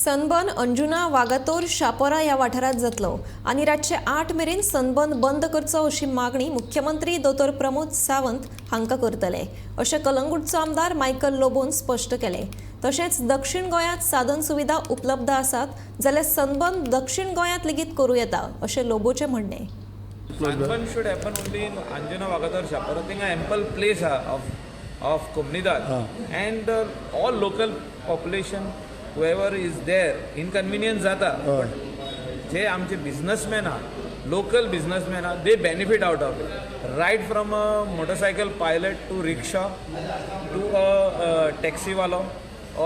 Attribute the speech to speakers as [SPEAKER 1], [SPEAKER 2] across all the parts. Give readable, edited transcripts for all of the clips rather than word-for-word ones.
[SPEAKER 1] Sunburn Anjuna, Vagator, Chapora ह्या वाठारांत जातलो आनी रातचे 8 मेरेन सनबर्न बंद करचो अशी मागणी मुख्यमंत्री दोतोर प्रमोद सावंत हांकां करतले अशें कलंगूटचो आमदार मायकल लोबोन स्पश्ट केलें. तशेंच दक्षिण गोंयांत साधन सुविधा उपलब्ध आसात जाल्यार सनबर्न दक्षिण गोंयांत लेगीत करूं येता अशें लोबोचें म्हणणें.
[SPEAKER 2] Sunburn should happen only in Anjuna, Vagator, Chapora. थिंगा ample place आहा of comunidade and all local population, whoever is there, inconvenience जाता, but जे आमचे बिझनसमॅन आहा, लोकल बिझनसमॅन आहा, they benefit out of it, right from a motorcycle pilot to rickshaw to a टॅक्सीवालो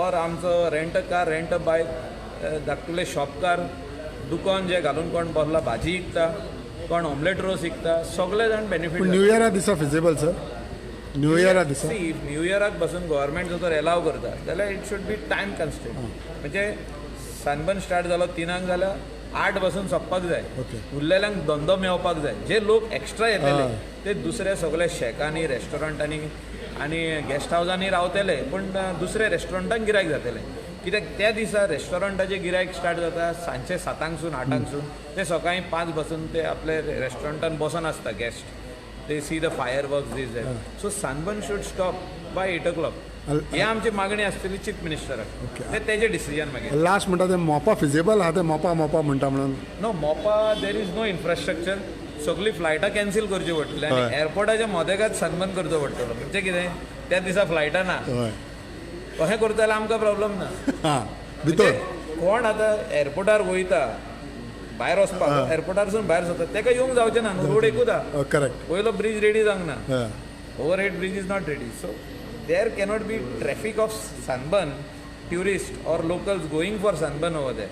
[SPEAKER 2] or आमचो rent a car, rent a bike, धाकटुले शॉपकार, दुकान जे घालून कोण बसला, भाजी विकता कोण, ऑमलेट रोस विकता, सगळे जाण बेनिफीट.
[SPEAKER 3] पूण न्यू इयरा दिसा फिजिबल सर, न्यू इयरा दिसा?
[SPEAKER 2] सी, न्यू इयराक बसून गव्हर्मेंट जर तर एलाव करता जाल्यार it should be time constraint. म्हणजे सनबर्न स्टार्ट जालो 3ांक जाल्यार 8 बसून सोंपपाक जाय. उरलेल्यांक धंदो मेळपाक जाय. जे लोक एक्स्ट्रा येतले ते दुसऱ्या सगल्या शॅकांनी, रेस्टॉरंटांनी आनी गेस्ट हावजांनी रावतले, पूण दुसऱ्या रेस्टॉरंटांक गिरायक जातले, कित्याक त्या दिसा रेस्टॉरंटाचे गिरायक स्टार्ट जाता सांजचे 7ांकसून, 8ांकसून ते सकाळी 5 बसून ते आपले रेस्टॉरंटान बसून आसता guest. They see the fireworks, this, that. So sunburn should stop by 8 o'clock. हे आमची मागणी आसतली चीफ मिनिस्टराक. ते तेजे डिसिजन मागीर.
[SPEAKER 3] लास्ट म्हणटा ते मोपा फिजिबल आहा ते मोपा मोपा म्हणटा म्हणून?
[SPEAKER 2] No, Mopa there is no infrastructure. सगळी फ्लायटां कॅन्सील करची पडटली आनी एअरपोर्टाच्या मदेकात सनबर्न करचो पडटलो. म्हणजे कितें, त्या दिसा फ्लायटां ना. अशें करता जाल्यार आमकां प्रॉब्लम ना.
[SPEAKER 3] हां, भितर.
[SPEAKER 2] म्हणजे कोण आतां एअरपोर्टार वयता भायर वचपाक, एअरपोर्टारसून भायर सरता, तेका येवंक जावचें ना न्हू. रोड एकूच आहा. वयलो ब्रीज रेडी जावंक ना. Overhead bridge is not ready, so there cannot be traffic of sunburn tourists or locals going for sunburn over there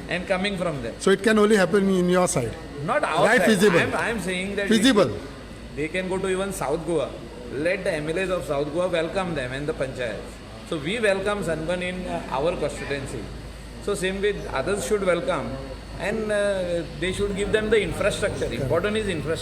[SPEAKER 2] and coming from there.
[SPEAKER 3] So it can only happen in your side?
[SPEAKER 2] Not our
[SPEAKER 3] Right,
[SPEAKER 2] side.
[SPEAKER 3] Feasible.
[SPEAKER 2] I'm saying that
[SPEAKER 3] Feasible.
[SPEAKER 2] They can go to even South Goa. Let the MLAs of South Goa welcome them and the panchayats. So we welcome sunburn in our constituency. So same with others should welcome and they should give them the infrastructure. Important is infrastructure.